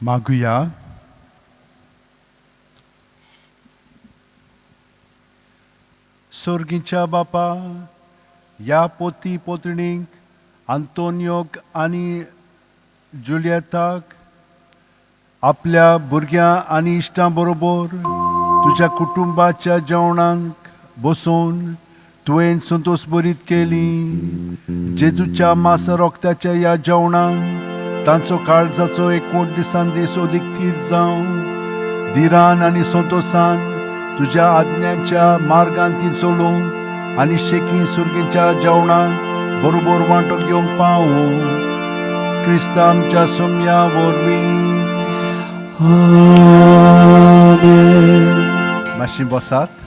मागुया. सोर्गीच्या बापा, ह्या पोती पोतणींक आंतोनियोक आनी जुलियेताक आपल्या भुरग्यां आनी इश्टां बरोबर तुज्या कुटुंबाच्या जेवणाक बसोवन तुवें संतोश बरीत केली. जेजूच्या मासा रोगत्याच्या ह्या जेवणान तांचो काळजाचो एकवट दिसान दीस अदीक थीर जावं, धिरान आनी संतोशान तुज्या आज्ञाच्या मार्गान ती चलूं आनी शेकी सुर्गीच्या जेवणाक बरोबर वांटो घेवंक पावूं. क्रिस्ता आमच्या सोम्या वरवीं. मातशी बसात.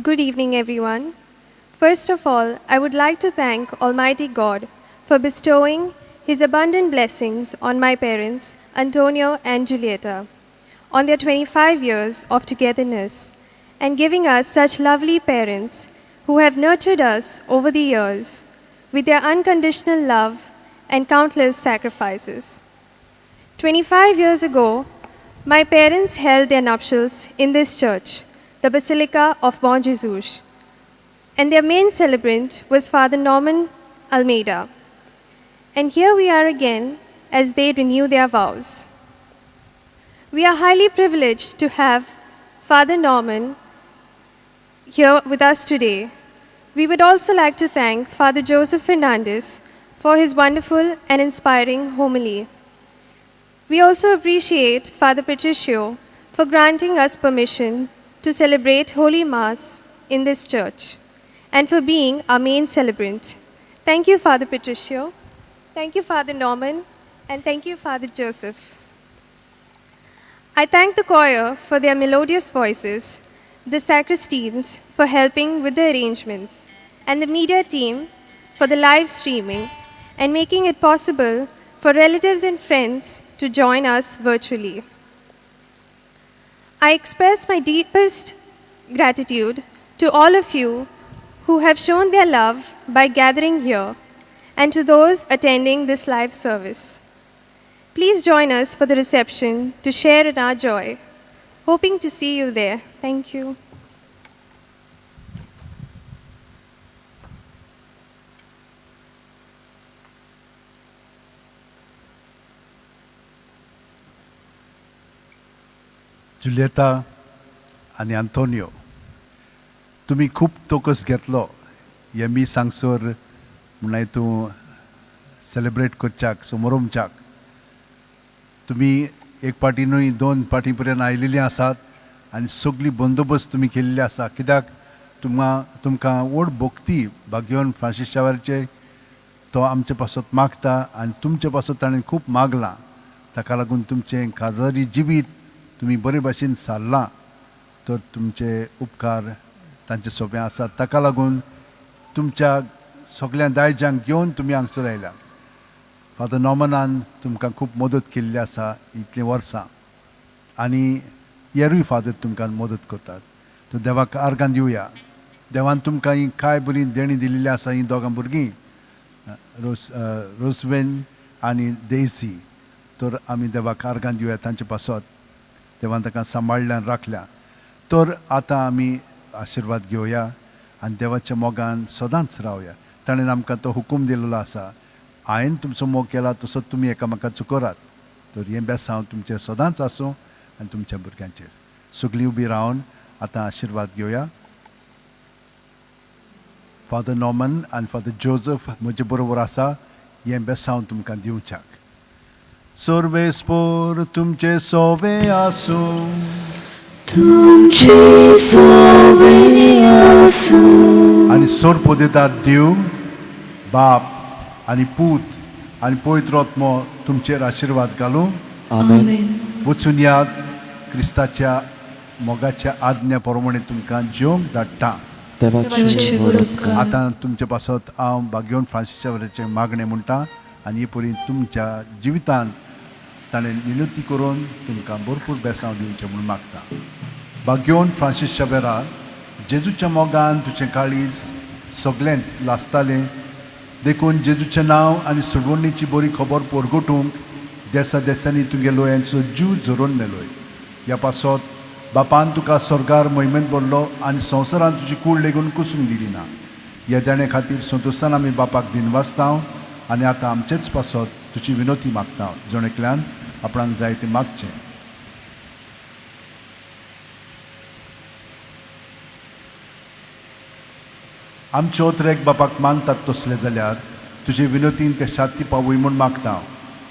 Good evening, everyone. First of all, I would like to thank Almighty God for bestowing His abundant blessings on my parents, Antonio and Julieta, on their 25 years of togetherness and giving us such lovely parents who have nurtured us over the years with their unconditional love and countless sacrifices. 25 years ago, my parents held their nuptials in this church, the Basilica of Bon Jesus, and their main celebrant was Father Norman Almeida. And here we are again as they renew their vows. We are highly privileged to have Father Norman here with us today. We would also like to thank Father Joseph Fernandez for his wonderful and inspiring homily. We also appreciate Father Patricio for granting us permission to celebrate Holy Mass in this church and for being our main celebrant. Thank you, Father Patricio. Thank you, Father Norman, and thank you, Father Joseph. I thank the choir for their melodious voices, the sacristans for helping with the arrangements, and the media team for the live streaming and making it possible for relatives and friends to join us virtually. I express my deepest gratitude to all of you who have shown their love by gathering here and to those attending this live service. Please join us for the reception to share in our joy. Hoping to see you there. Thank you. Julieta आनी आंतोनियो, तुमी खूब तोकस घेतलो हे मी सांगसर म्हणल्यार तूं सेलिब्रेट करच्याक समोरमच्याक. तुमी एक पाटी न्हय दोन पाटी पर्यंत आयिल्लीं आसात आनी सगळी बंदोबस्त तुमी केल्ली आसा. कित्याक तुमकां व्हड भक्ती भाग्यवन फ्रांसीस शावरचे तो आमचे पासत मागता आनी तुमचे पासत ताणें खूब मागलां. ताका लागून तुमचें काजारी जिवीत तुमी बरे भाशेन सारलां तर तुमचे उपकार तांचे सोबे आसात. ताका लागून तुमच्या सगळ्या दायजांक घेवन तुमी हांगसर आयल्या. फादर नॉर्मनान तुमकां खूब मदत केल्ली आसा इतलीं वर्सां आनी येरूय फादर तुमकां मदत करतात. तर देवाक आर्गां दिवया. देवान तुमकां ही कांय बरी देणी दिल्ली आसा. हीं दोगां भुरगीं रोसवेन आनी देसी, तर आमी देवाक आर्गां दिवया तांचे पासत. देवान ताका सांबाळ्ळ्यान राखल्या. तर आतां आमी आशिर्वाद घेवया आनी देवाच्या मोगान सदांच रावया. ताणें आमकां तो हुकूम दिल्लो आसा, हांवें तुमचो मोग केला तसो तुमी एकामेकाचो करात. तर हें बेसांव तुमचेर सदांच आसूं आनी तुमच्या भुरग्यांचेर. सगळीं उबी रावन आतां आशिर्वाद घेवया. फादर नॉर्मन आनी फादर जोजफ म्हजे बरोबर आसा. हें बेसांव तुमकां दिवच्याक. सर्वेस्पोर तुमचे सोवे आसूं. तुमचे सोवे आसूं. आनी सोरपोदेतात देव बाप आनी पूत आनी पवित्र आत्मो तुमचेर आशिर्वाद घालूं. आमेन. वचून याद क्रिस्ताच्या मोगाच्या आज्ञा प्रमाणे तुमकां जेवंक धाडटा. देवाचे व्हड उपकार. आतां तुमचे पासत हांव भाग्यवन फ्रांसीसा वरेचें मागणें म्हणटा. आनी हे परी तुमच्या जिवितांत ताणें विनंती करून तुमकां भरपूर बेसांव दिवचें म्हणून मागता. भाग्योन फ्रांसीस शबेरा, जेजूच्या मोगान तुजें काळीज सगळेंच लासतालें, देखून जेजूचें नांव आनी सोडवणीची बरी खबर परगटूंक देसा देसांनी तुगे लोयांचो जीव झरोवन मेलोय. ह्या पासत बापान तुका स्वर्गार महिमेंत भरलो आनी संवसारांत तुजी कूड लेगून कुसूंक दिली ना. ह्या देणे खातीर संतोशान आमी बापाक दिनवासता आनी आतां आमचेच पासत तुजी विनोती मागता. जण एकल्यान आपणाक जाय तें मागचें. आमचे ओतरेक बापाक मानतात तसले जाल्यार तुजे विनोतीन ते शाती पावय म्हूण मागता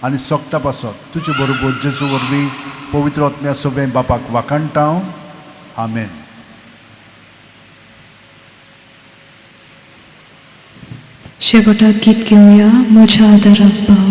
आनी सोगटा पासत तुजे बरोबर जेजू वरवीं पवित्र आत्म्या सोबें बापाक वाखाणटा. आमेन. शेवटाक गीत घेवया, म्हज्या आदाराक पाव.